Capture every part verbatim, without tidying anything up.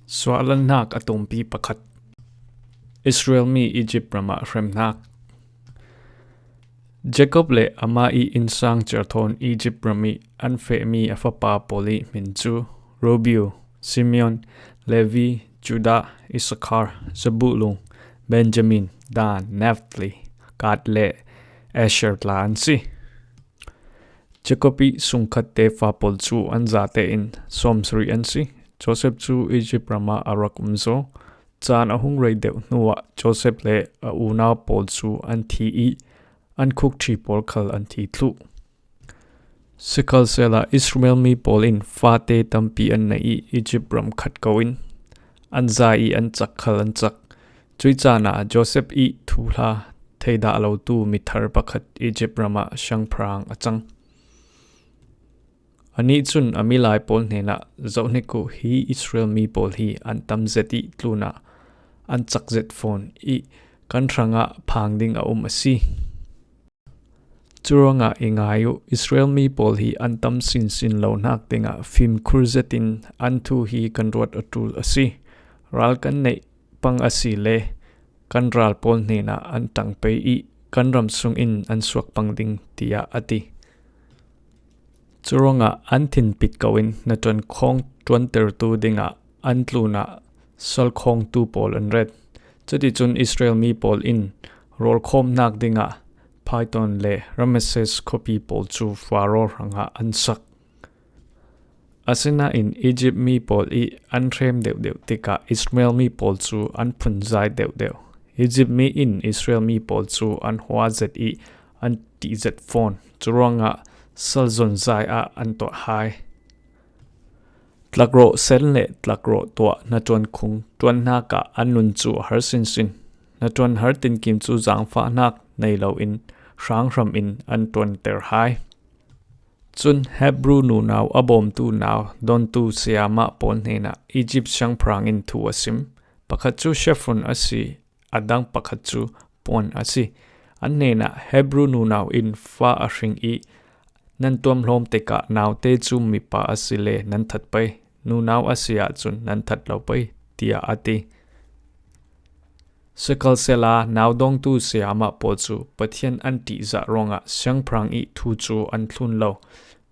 Suahlannak a tumpi pakhat. Israel mi Egypt ramah hremnak. Jacob le ama ih innsang ciarthawn Egypt ram ih an fehmi a fapa pawl ih hmin cu Reuben, Simeon, Levi, Judah, Issachar, Zebulun, Benjamin, Dan, Naphtali, Gad le Asher tla an si. Jacob ih sungkhat tefa pawl cu an zate in sawmsarih an si. Joseph cu Egypt ramah a rak um zaw. Caan a hung rei deuh hnuah Joseph le a unau pawl cu an thi ih an khukṭhi pawl khal an thi thluh. Sikhalsehla Israel mi pawl in fate tampi an nei ih Egypt ram khat ko in an za ih an cak khal an cak. Cuih caan ah Joseph ih thuhla thei dah lotu mithar pakhat Egypt ramah siangpahrang a cang. Anih cun a milai pawl hnenah, "Zohhnik uh, hi Israel mi pawl hi an tam zet ih tlunah an cak zet fawn ih kan hrangah phang ding a um a si. Curuangah i ngai uh, Israel mi pawl hi an tam sinsin lonak dingah fimkhur zetin an thu hi kan ruat a ṭul a si. Ral kan neih pang a si le kan ral pawl hnenah an ṭang pei ih kan ram sungin an suak pang ding," tiah a ti. Curuangah an thinpit ko in hnaṭuan khawng ṭuantertu dingah an tlunah salkhawngtu pawl an ret. Cuticun Israel mi pawl in rawlkhawmnak dingah Pithom le Rameses khuapi pawl cu Faro hrangah an sak. Asinain Egypt mi pawl ih an hrem deuhdeuh tikah Israel mi pawl cu an phunzai deuhdeuh. Egypt mi in Israel mi pawl cu an hua zet ih an ṭih zet fawn. Curuangah salzonzai ah an tuah hai. Tlakrawh sen le tlakrawh tuah hnaṭuan khung ṭuannak ah an nun cu a har sinsin. Hnaṭuan har tinkim cu zaangfahnak nei loin hranghram in an ṭuanter hai. Cun Hebru nunau a bawmtu nau dawntu sayamah pawl hnenah Egypt siangpahrang in thu a sim. Pakhat cu Shaphan a si, a dang pakhat cu Puah a si. An hnenah, "Hebru nunau in fa a hring ih nan tuamhlawm tikah naute cu mipa a si le nan that pei, nunau a si ahcun nan that lo pei," tiah a ti. Sikhalsehla naudongtu sayamah pawl cu Pathian an ṭihzah ruangah siangpahrang ih thu cu an thlun lo.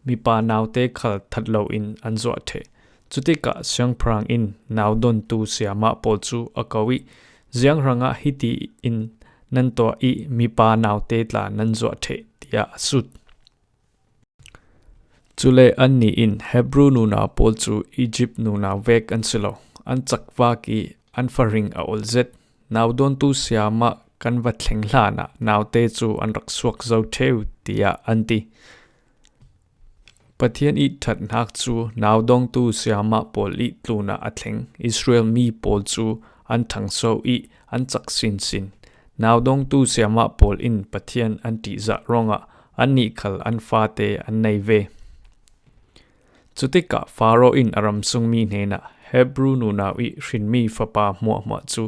Mipa naute khal that loin an zuah ṭheh. Cutikah siangpahrang in naudontu sayamah pawl cu a ko ih, "Ziang hrangah hiti in nan tuah ih mipa naute tla nan zuah ṭheh?" tiah a sut. Cule annih in, "Hebru nunau pawl cu Egypt nunau vek an si lo. An cakvak ih an fahring a ol zet. Naudawntu sayamah kan va thleng hlanah naute cu an rak suak zo ṭheu," tiah an ti. Pathian ih ṭhatnak cu naudongtu sayamah pawl ih tlunah a thleng. Israel mi pawl cu an ṭhangso ih an cak sinsin. Naudongtu sayamah pawl in Pathian an ṭihzah ruangah annih khal an fate an nei ve. Cutikah Faro in a ramsungmi hnenah, "Hebru nunau ih hrinmi fapa hmuahhmuah cu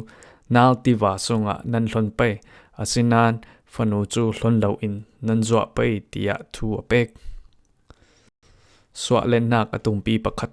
Nile tiva sungah nan hlon pei, asinain fanu cu hlon loin nan zuah pei," tiah thu a pek. Suahlennak a tumpi pakhat.